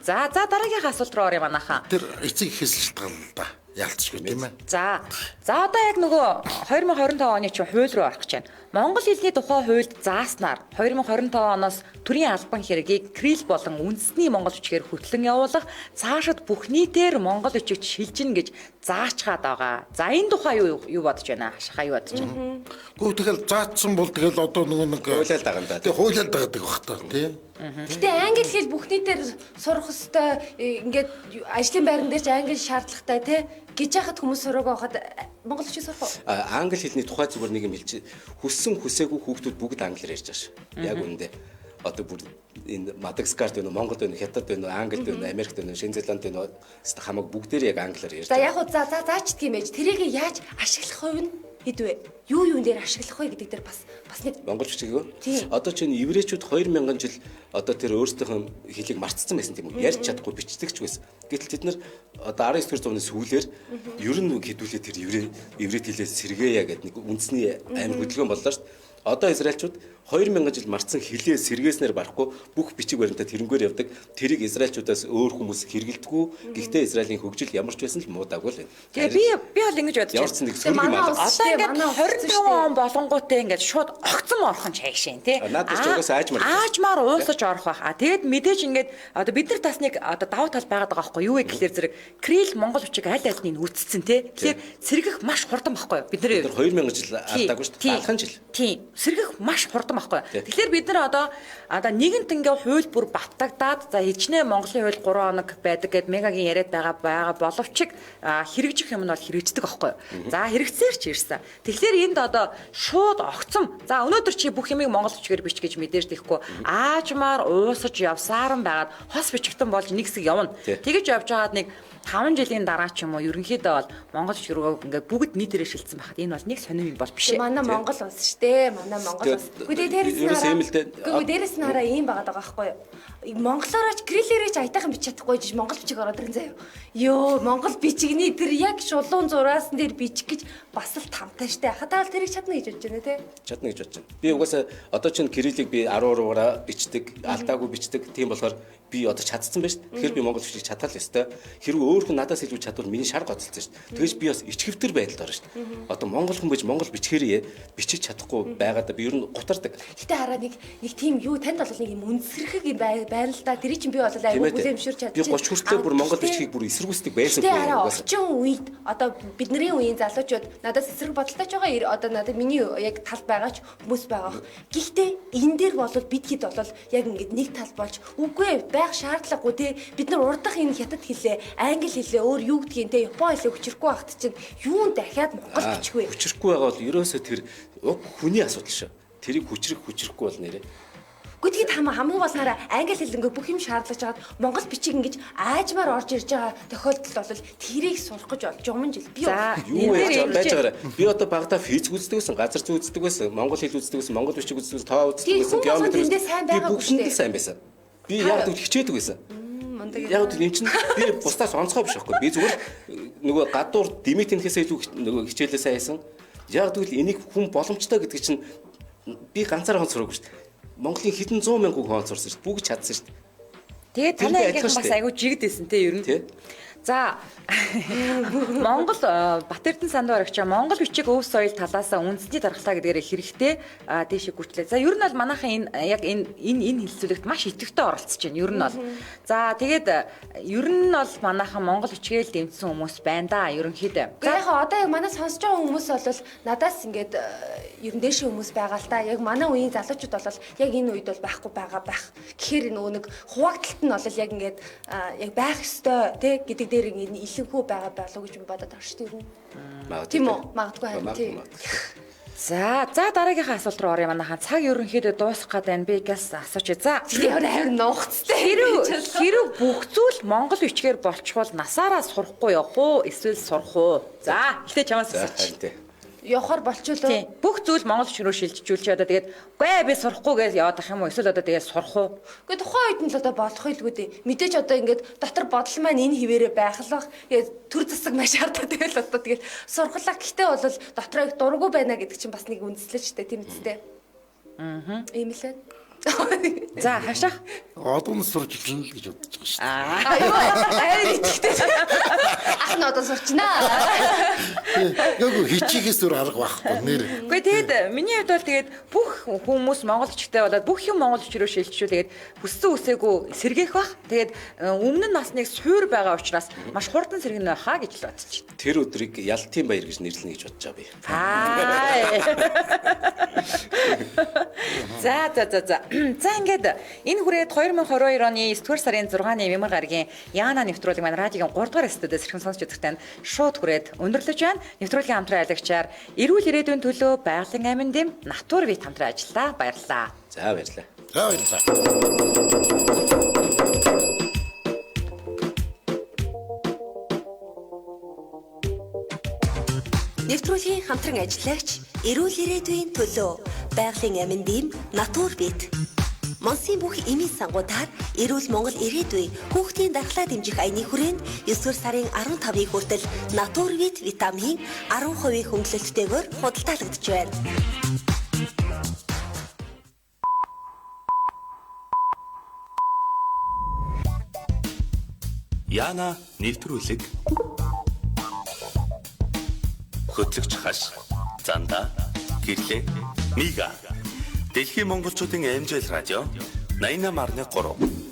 За за дараагийнхаа асуулт руу оръё манайхаа. Тэр эцэг ихээс л шалтгаална да. Ялцчгүй тийм ээ. За. За одоо яг нөгөө 2025 оны чинь хууль руу орох гэж байна. Монгол хэлний тухай хуульд зааснаар 2025 оноос төрийн албан хэргийг кирилл болон үндэсний монгол бичгээр хөтлөн явуулах, цаашид бүх нийтээр монгол бичигт шилжинэ гэж заачгаад байгаа. За энэ тухай юу бодож байна? Хашаа юу бодож байна? Гүү тэгэл заацсан бол тэгэл одоо нөгөө нэг хуулиал дагана да. Тэг хуулиал дагадаг бах та тий. Гэтэ англи хэл бүх нийтээр сурах ёстой, ингээд ажлын байран дээр ч англи шаардлагатай тий гэж яхад хүмүүс сураагүй байхад монгол бичиг сурах уу? Англи хэлний тухай зүгээр нэг юм хэлчих. Хүссэн хүсээгүй хүүхдүүд бүгд англиар ярьж байгаа ш. Яг үнэндээ. Одоо бүр энэ Мадагаскарт байна уу, Монголд байна уу, Хятад байна уу, Англид байна уу, Америкт байна уу, Шинэ Зеланд байна уу, хамаагүй бүгдээр яг англиар ярьж байгаа. За яг уу за заачдаг юм ээж. Тэрийг яаж ашиглах вэ нь хэд вэ? Юу юун дээр ашиглах вэ гэдэг дээр бас нэг монгол бичиг үү? Одоо чинь еврейчүүд 2000 жил одоо тэр өөрсдийнхөө хэлийг мартцсан байсан тийм үү? Ярьж чадахгүй бичдэг ч байсан. Гэтэл тэд нар одоо 19 дугаар зууны сүүлээр ер нь хэдүүлээ тэр еврей хэлээс сэргээе гэдэг нэг үндэсний амар хөдөлгөөн боллоо шүү дээ. Одоо израилчууд 2000 жил мартсан хилээ сэргээснээр барахгүй бүх бичиг баримтаа тэрнгээр явдаг. Тэрийг израилчуудаас өөр хүмүүс хэрэгэлдэггүй. Гэхдээ Израилийн хөгжил ямар ч байсан л муудаагүй л байна. Тэгээ би бол ингэж бодож байна. Ямар ч нэг сөрөг юм алга. Одоо ингээд 25 он болонгуудтай ингээд шууд огцом орох нь чайшин тий. Надад ч угаасаа аажмаар. Аажмаар уусаж орох байх. А тэгээд мэдээж ингээд одоо бид нар тас нэг одоо давуу тал байгаад байгаа байхгүй юу вэ гэхлээр зэрэг Кирилл Монгол бичиг аль альнийг үүсцэн тий. Тэгэхээр сэргэх маш хурдан байхгүй юу? Бид нар 2000 жил алдаагүй шүү дээ. 70 жил. Тийм. Сэргэх маш хурдан байхгүй. Тэгэхээр бид нар одоо нэгэнт ингээ хууль бүр батлагдаад за хичнээн Монголын хууль 3 хоног байдаг гэд мегагийн яриад байгаа боловч хэрэгжих юм нь бол хэрэгждэг байхгүй. За хэрэгцээр ч ирсэн. Тэгэхээр энд одоо шууд огцом за өнөөдөр чи бүх юмыг монгол бичгээр бич гэж мэдээж тэхгүй аажмаар уусаж явсаар нь байгаад хос бичгтэн болж нэг хэсэг явна. Тэгэж явж байгаад нэг 5 жилийн дараа ч юм уу ерөнхийдөө бол монгол бичиг рүү ингээ бүгд нийтээрээ шилжсэн байхад энэ бол нэг сонин юм бол биш ээ. Манай Монгол улс шүү дээ. Манай Монгол улс. Үгүй дээрээс нь хараа. Үгүй дээрээс нь хараа ийм байгаад байгаа байхгүй юу? Монголоороо ч кириллээрээ ч аятайхан бичиж чадахгүй жиж монгол бичиг ороод ирэн заяа. Йоо, монгол бичигний тэр яг шулуун зураасан дээр бичих гэж бас л тамтай штэ. Хатаал тэрийг чадна гэж бодож байна те. Чадна гэж бодож байна. Би угаасаа одоо чинь кириллийг би 13-аараа бичдэг, алдаагүй бичдэг. Тийм болохоор би одоо чадсан байж. Тэгэхээр би монгол бичгийг чадхал ёстой. Хэрвээ өөр хүн надаас илүү чадвал миний шар гоцолсон шүү дээ. Тэгэж би бас ичгэвтер байдалд орно шүү дээ. Одоо монгол хүн байж монгол бичгээрээ бичиж чадахгүй байгаадаа би ер нь гутардаг. Гэтэ хараа нэг тийм юу танд бол нэг юм үнсрэхэг юм байна л да. Тэр чинь би бол айгүй хүлээмжшүүр чадчих. Би 30 хүртлээр бүр монгол бичгийг бүр эсэргүүцдэг байсан хүн. Хараа орчин үед одоо бидний үеийн залуучууд надаас эсрэг бодолтой ч байгаа. Одоо надад миний яг тал байгаа ч хүмүүс байгаа. Гэхдээ энэ дээр бол бид хэд бол яг ингээд нэг тал болж үгүй байх шаардлагагүй те. Бид нар урдах энэ хятад хэлээ, англи хэлээ, өөр юу гэдгийг те, япон хэлээ хүчрэхгүй байхад чинь юун дахиад монгол бичих вэ? Хүчрэхгүй байгаа бол ерөөсөө тэр уг хүний асуудал шүү. Тэрийг хүчрэх хүчрэхгүй бол нэрээ. Гэхдээ тэгэд хамгийн гол нь англи хэл ингээ бүх юм шаардлаж хагаад монгол бичиг ингэж аажмаар орж ирж байгаа тохиолдолд бол тэрийг сурах гэж болж жуман жил би юу байж байгаарай. Би одоо багадаа физик үздэг байсан, газар зүй үздэг байсан, монгол хэл үздэг байсан, монгол бичиг үздэг байсан, тоо үздэг байсан, геометри үздэг. Би бүгдэнд л сайн байсан. Би яг л хичээдэг байсан. Яг л юм чинь би бусдаас онцгой биш байхгүй. Би зүгээр нөгөө гадуур дэмит тэнхээсээ илүү нөгөө хичээлээ сайн хийсэн. Яг л энийг хүн боломжтой гэдэг чинь би ганцаараа онцроогүй шүү дээ. Монголын хэдэн 100 мянган хүн онцорсон шүү дээ. Бүгд чадсан шүү дээ. Тэгээд танай ангийнхан бас айгүй жигдээсэн те ер нь. За Монгол Бат-Эрдэнэ сандуу арагчаа Монгол бичиг өв соёл талаасаа үндэсний даргалаа гэдгээрээ хэрэгтэй дээшээ гүтлээ. За ер нь бол манайхан энэ яг энэ энэ хэлцүүлэгт маш идэвхтэй оролцож байна. Ер нь бол. За тэгээд ер нь бол манайхан Монгол бичгээл дэмжсэн хүмүүс байна да ерөнхийдөө. За яг одоо яг манай сонсож байгаа хүмүүс бол надаас ингээд ер нь дээшээ хүмүүс байгаа л та. Яг манай үеийн залуучууд бол яг энэ үед бол байхгүй байгаа байх. Тэгэхээр нөгөө нэг хуваагдalт нь бол яг ингээд яг байх ёстой тий гэдэг дээр ингээд илэнхүү байгаа болов гэж би бодоод байгаа шүү дээ. Тийм үү? Магадгүй харин тий. За дараагийнхаа асуулт руу оръё манайхан. Цаг ерөнхийдөө дуусах гээд байна. Би газ асууч. За тэр амар нуугцтай. Хэрэг бүх зүйл монгол бичгээр болчвол насаараа сурахгүй явах уу? Эсвэл сурах уу? За, ихтэй чамаас асууч. Явахар болчихлоо. Бүх зүйл монгол бичиг рүү шилжижүүлж одоо тэгээд үгүй би сурахгүй гэж яваад ах юм уу? Эсвэл одоо тэгээд сурах уу? Үгүй тухайн үед нь л одоо болох илгүй дээ. Мэдээж одоо ингээд дотор бодол маань энэ хിവэрэ байх л бах. Төр засаг маш шаардаад тэгэл одоо тэгээд сурхлаа. Гэхдээ бол дотроо их дургу байна гэдэг чинь бас нэг үндэслэл шүү дээ, тийм үстэй. Аа. Ийм л ээ. За хашаах. Одоо нь сурч эхэлнэ л гэж бодож байгаа шүү дээ. Аа итгэвтэй. Ах нь одоо сурчнаа. Гэхдээ хичээгээс өөр арга байхгүй нэр. Үгүй тэгээд миний хувьд бол тэгээд бүх хүмүүс монгол бичигтэй болоод бүх юм монгол бичиг рүү шилжчихвэл тэгээд хүссэн үсээгүй сэргээх бах. Тэгээд өмнө нь бас нэг суур байгаа учраас маш хурдан сэргэнэ байхаа гэж л бодож байна. Тэр өдрийг ялтын баяр гэж нэрлэнэ гэж бодож байгаа би. За. За ингээд энэ хүрээд 2022 оны 9-р сарын 6-ны Мямар гарагийн Яна нэвтрүүлэг маань радиогийн 3 дугаар студиэс хэрхэн сонсч үзэхтэй шууд хүрээд өндөрлөж байна. Нэвтрүүлгийн хамтран аялагчаар эрүүл ирээдүйн төлөө байгалийн амин дэм Натур вит хамтран ажиллаа. Баярлалаа. За баярлалаа. За баярлалаа. Нэвтрүүлгийн хамтран ажиллагч эрүүл ирээдүйн төлөө байгалийн амин дэм Натур вит. Монсын бүх эмийн сангуудаар эрүүл Монгол ирээдүй хүүхдийн дархлаа дэмжих аяны хүрээнд 9-р сарын 15-ыг хүртэл Натурвит витамин 10% хөнгөлөлттэйгээр худалдаалагдаж байна. Яна нэвтрүүлэг хөтлөгч хаш Занда Гэрлээ Мига. Дэлхийн монголчуудын амжил радио 88.3.